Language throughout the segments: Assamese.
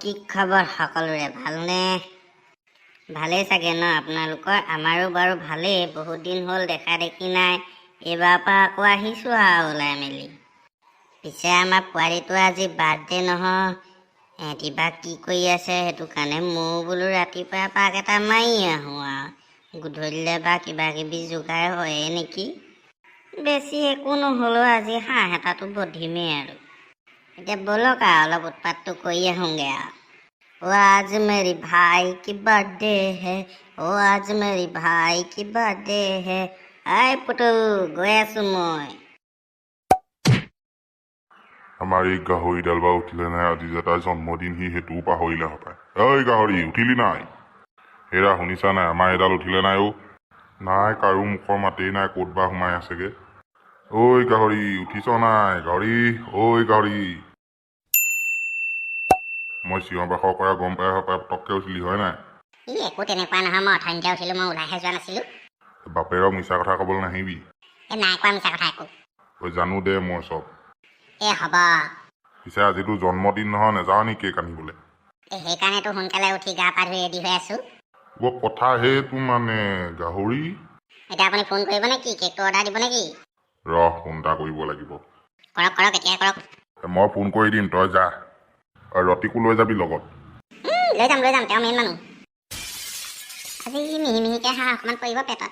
কি খবৰ সকলোৰে? ভালনে? ভালেই চাগে ন আপোনালোকৰ? আমাৰো বাৰু ভালেই। বহুত দিন হ'ল দেখা দেখি নাই, এইবাৰৰ পৰা আকৌ আহিছোঁ আৰু ওলাই মেলি। পিছে আমাৰ পোৱালিটো আজি বাৰ্থডে নহয়, এহেঁতি বা কি কৰি আছে, সেইটো কাৰণে ময়ো বোলো ৰাতিপুৱা পাক এটা মাৰি আহোঁ আৰু গধূলিলৈ বা কিবা কিবি যোগাৰ হয়ে নেকি। বেছি একো নহ'লেও আজি হাঁহ এটাতো বধিমেই আৰু। এতিয়া ব'লক আৰু অলপ উৎপাতটো কৰি আহোঁগৈ আৰু। ओ आज मेरी भाई की बर्थडे है, ओ आज मेरी भाई की बर्थडे है। I Putu, গৈ আছো মই। আমাৰ এই গাহৰিডাল বা উঠিলে নাই? আজি যে তাৰ জন্মদিন, সি সেইটোও পাহৰিলে হপায়। ঐ গাহৰি, উঠিলি নাই? হেৰা, শুনিছা নাই? আমাৰ এইডাল উঠিলে নাই অ'? নাই, কাৰো মুখৰ মাতেই নাই, ক'ত বা সোমাই আছেগে। ঐ গাহৰি, উঠিছ নাই? গাহৰি, ঐ গাহৰি! মই চিঞৰ বাখৰ কৰা গম পাই হপায় পটককৈ উঠিলি, হয় নাই? ই একো তেনেকুৱা নহয়, মই অথনিতে উঠিলোঁ, মই ওলাইহে যোৱা নাছিলোঁ। বাপেৰক মিছা কথা ক'বলৈ নাহিবি। এই নাই কোৱা মিছা কথা একো। ঐ, জানো দে মই চব। এই হ'ব। পিছে আজিতো জন্মদিন নহয়, নাযাওঁ নি কেক আনিবলৈ? এই সেইকাৰণেতো সোনকালে উঠি গা পা ধুই ৰেডি হৈ আছোঁ। অ', কথা সেইটো মানে গাহৰি। এতিয়া আপুনি ফোন কৰিব নেকি? কেকটো অৰ্ডাৰ দিব নেকি? ৰহ, ফোন এটা কৰিব লাগিব। কৰক কৰক, এতিয়াই কৰক। মই ফোন কৰি দিম, তই যা আৰু ৰতিকো লৈ যাবি লগত। লৈ যাম, লৈ যাম, তেওঁ মেইন মানুহ। আজি মিহি মিহিকে হাঁহ অকণমান পৰিব পেটত।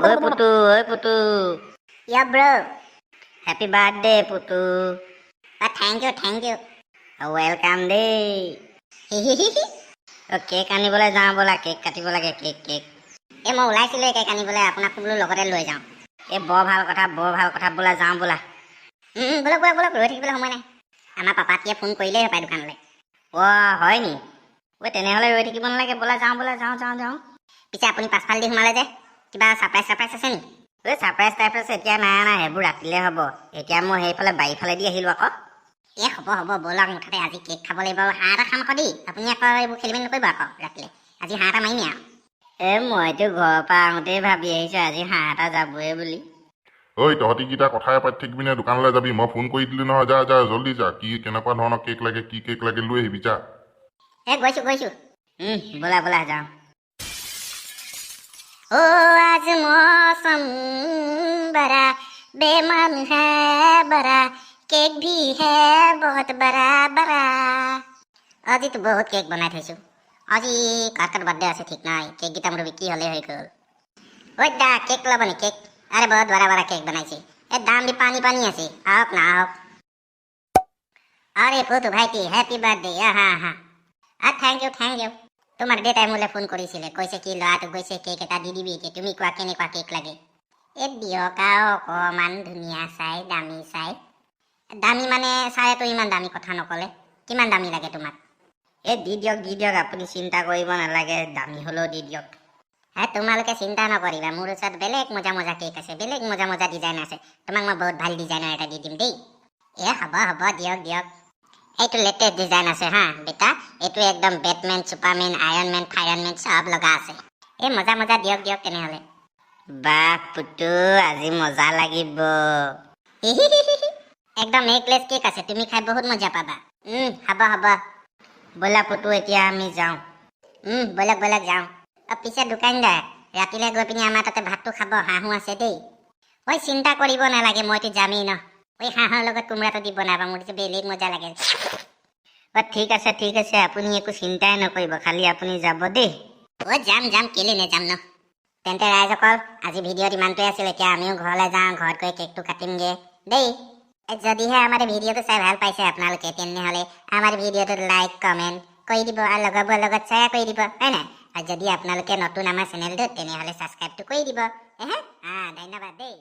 ঐ পুতু, ঐ পুতু! Yeah bro. Happy birthday Putu. Thank you, thank you. Welcome দেই। অ, কেক আনিবলৈ যাওঁ ব'লা, কেক কাটিব লাগে, কেক কেক। এই মই ওলাইছিলোঁৱে কেক আনিবলৈ, আপোনাকো বোলো লগতে লৈ যাওঁ। এই বৰ ভাল কথা, বৰ ভাল কথা, ব'লা যাওঁ ব'লা। ব'লক ব'লক ব'লক, ৰৈ থাকিবলৈ সময় নাই। আমাৰ পাপাটিয়ে ফোন কৰিলেই হপায় দোকানলৈ। অ' হয় নি? ঐ, তেনেহ'লে ৰৈ থাকিব নালাগে, ব'লা যাওঁ, ব'লা যাওঁ যাওঁ যাওঁ। পিছে আপুনি পাছফালেদি সোমালে যে, কিবা ছাৰপ্ৰাইজ ছাৰপ্ৰাইজ আছে নি? ঐ, ছাৰপ্ৰাইজ টাৰপ্ৰাইজ এতিয়া নাই নাই, সেইবোৰ ৰাতিলে হ'ব। এতিয়া মই সেইফালে বাৰীফালেদি আহিলোঁ আকৌ। এই হ'ব হ'ব, ব'লক, মুঠতে আজি কেক খাব লাগিব আৰু হাঁহ এটা খাম আকৌ দেই। আপুনি আকৌ এইবোৰ খেলি মেলি নকৰিব আকৌ, ৰাতিলে আজি হাঁহ এটা মাৰিমেই আৰু। এই মইতো ঘৰৰ পৰা আহোঁতেই ভাবি আহিছোঁ আজি হাঁহ এটা যাবই বুলি। ঐ, তহঁতি কেইটা কথাই পাতি থাকিবি নে দোকানলৈ যাবি? মই ফোন কৰি দিলোঁ নহয়, যা যা, জল্দি যা। কি কেনেকুৱা ধৰণৰ কেক লাগে, কি কেক লাগে লৈ আহিবি, যা। এই গৈছোঁ গৈছোঁ। ব'লা ব'লা যাওঁ। ओ आज मौसम बड़ा बेईमान है, बड़ा केक भी है बहुत बड़ा बड़ा। আজিতো বহুত কেক বনাই থৈছোঁ। আজি কাৰ কাৰ বাৰ্থডে আছে ঠিক নাই, কেককেইটা মোৰ বিক্ৰী হ'লেই হৈ গ'ল। ঐ দা, কেক ল'ব নি কেক? আৰে বহুত बड़ा बड़ा কেক বনাইছে, এই দাম भी পানী পানী আছে। আহক না, আহক। আৰে পুতু ভাইটি, হেপী বাৰ্থডে! আহা আহা। Thank U, thank U. তোমাৰ দেউতাই মোলৈ ফোন কৰিছিলে, কৈছে কি ল'ৰাটো গৈছে, কেক এটা দি দিবি। এতিয়া তুমি কোৱা, কেনেকুৱা কেক লাগে? এই দিয়ক আৰু অকণমান ধুনীয়া চাই, দামী চাই। দামী মানে ছাৰেতো ইমান দামী কথা নক'লে। কিমান দামী লাগে তোমাক? এই দি দিয়ক, দি দিয়ক, আপুনি চিন্তা কৰিব নালাগে, দামী হ'লেও দি দিয়ক। হে, তোমালোকে চিন্তা নকৰিবা, মোৰ ওচৰত বেলেগ মজা মজা কেক আছে, বেলেগ মজা মজা ডিজাইন আছে। তোমাক মই বহুত ভাল ডিজাইনৰ এটা দি দিম দেই। এ হ'ব হ'ব, দিয়ক দিয়ক। এইটো লেটেষ্ট ডিজাইন আছে হা বেটা, এইটো একদম batman, superman, iron man, fireman চব লগা আছে। এই মজা মজা, দিয়ক দিয়ক তেনেহ'লে। বাহ পুতু, আজি মজা লাগিব। একদম এ ক্লাছ কেক আছে, তুমি খাই বহুত মজা পাবা। হ'ব হ'ব, ব'লা পুতু, এতিয়া আমি যাওঁ। ব'লক ব'লক, যাওঁ। অ, পিছে দোকানদাৰ, ৰাতিলৈ গৈ পিনি আমাৰ তাতে ভাতটো খাব, হাঁহো আছে দেই। ঐ, চিন্তা কৰিব নালাগে, মইতো যামেই ন। ঐ, হাঁহৰ লগত কোমোৰাটো দি বনাবা, মোৰ বেলেগ মজা লাগে। অ, ঠিক আছে, ঠিক আছে, আপুনি একো চিন্তাই নকৰিব, খালি আপুনি যাব দেই। অ, যাম যাম, কেলে নেযাম ন? তেন্তে ৰাইজসকল, আজি ভিডিঅ'ত ইমানটোৱে আছিল। এতিয়া আমিও ঘৰলৈ যাওঁ, ঘৰত গৈ কেকটো কাটিমগৈ দেই। যদিহে আমাৰ ভিডিঅ'টো চাই ভাল পাইছে আপোনালোকে, তেনেহ'লে আমাৰ ভিডিঅ'টোত লাইক, কমেণ্ট কৰি দিব আৰু লগৰবোৰৰ লগত শ্বেয়াৰ কৰি দিব, হয় নাই? আৰু যদি আপোনালোকে নতুন আমাৰ চেনেলটোত, তেনেহ'লে ছাবস্ক্ৰাইবটো কৰি দিব। ধন্যবাদ দেই।